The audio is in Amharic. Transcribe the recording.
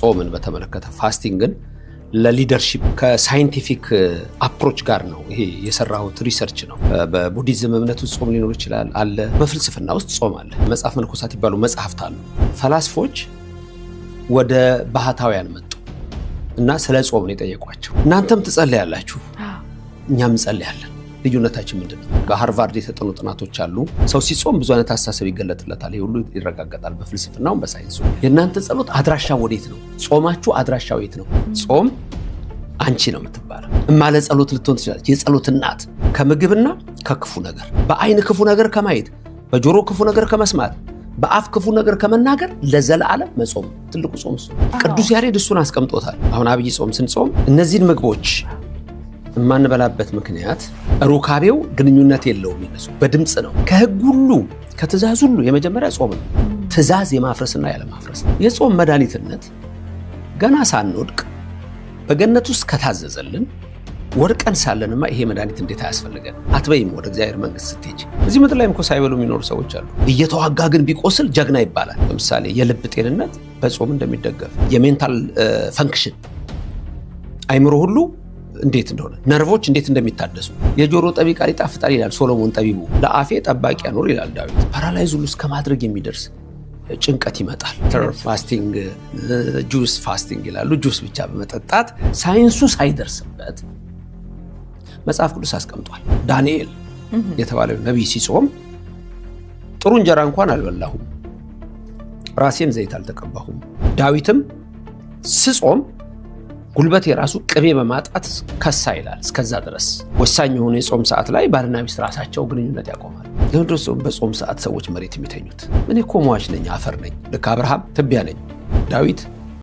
ጾምን በተመለከተ fasting ን ለ leadership ከ scientific approach ጋር ነው ይሄ የሰራሁት research ነው። በቡዲዝም እምነት ውስጥ ጾም ሊኖር ይችላል አለ። በፍልስፍና ውስጥ ጾም አለ። መጽሐፍ መነኮሳት ይባሉ መጽሐፍት አሉ። ፈላስፎች ወደ ባህታውያን መጡ እና ስለ ጾም ነው የጠየቋቸው። እናንተም ትጸልያላችሁ፣ እኛም እንጸልያለን። ልዩነታችን ምንድን ነው? በሃርቫርድ የተጠኑ ጥናቶች አሉ። ሰው ሲጾም ብዙ አይነት አስተሳሰብ ይገለጥለታል። ይህ ሁሉ ይረጋገጣል በፍልስፍናውም በሳይንሱ። የእናንተ ጸሎት አድራሻ ወዴት ነው? ጾማችሁ አድራሻው የት ነው? ጾም አንቺ ነው የምትባለው። እማለ ጸሎት ልትሆን ትችላለች። የጸሎት እናት ከምግብና ከክፉ ነገር፣ በአይን ክፉ ነገር ከማየት፣ በጆሮ ክፉ ነገር ከመስማት፣ በአፍ ክፉ ነገር ከመናገር ለዘላለም መጾም ትልቁ ጾም እሱ። ቅዱስ ያሬድ እሱን አስቀምጦታል። አሁን አብይ ጾም ስንጾም እነዚህን ምግቦች የማንበላበት ምክንያት ሩካቤው ግንኙነት የለውም። ይነሱ በድምፅ ነው። ከህግ ሁሉ ከትእዛዝ ሁሉ የመጀመሪያ ጾም ነው። ትእዛዝ የማፍረስና ያለማፍረስ የጾም መድኃኒትነት ገና ሳንወድቅ በገነት ውስጥ ከታዘዘልን ወድቀን ሳለንማ ይሄ መድኃኒት እንዴት አያስፈልገን? አትበይም ወደ እግዚአብሔር መንግስት ስትሄጂ። እዚህ ምድር ላይም እኮ ሳይበሉ የሚኖሩ ሰዎች አሉ። እየተዋጋ ግን ቢቆስል ጀግና ይባላል። ለምሳሌ የልብ ጤንነት በጾም እንደሚደገፍ፣ የ mental function አይምሮ ሁሉ እንዴት እንደሆነ፣ ነርቮች እንዴት እንደሚታደሱ፣ የጆሮ ጠቢ ቃል ይጣፍጣል ይላል ሶሎሞን ጠቢቡ። ለአፌ ጠባቂ ያኖር ይላል ዳዊት። Paralyze ሁሉ እስከ ማድረግ የሚደርስ ጭንቀት ይመጣል። Fasting፣ juice fasting ይላሉ። ጁስ ብቻ በመጠጣት ሳይንሱ ሳይደርስበት መጽሐፍ ቅዱስ አስቀምጧል። ዳንኤል የተባለው ነቢይ ሲጾም ጥሩ እንጀራ እንኳን አልበላሁም፣ ራሴን ዘይት አልተቀባሁም። ዳዊትም ስጾም ጉልበት የራሱ ቅቤ በማጣት ከሳ ይላል። እስከዛ ድረስ ወሳኝ የሆነ የጾም ሰዓት ላይ ባልና ሚስት ራሳቸው ግንኙነት ያቆማል። ለምንድን ነው በጾም ሰዓት ሰዎች መሬት የሚተኙት? እኔ እኮ ሟች ነኝ፣ አፈር ነኝ። ልክ አብርሃም ትቢያ ነኝ፣ ዳዊት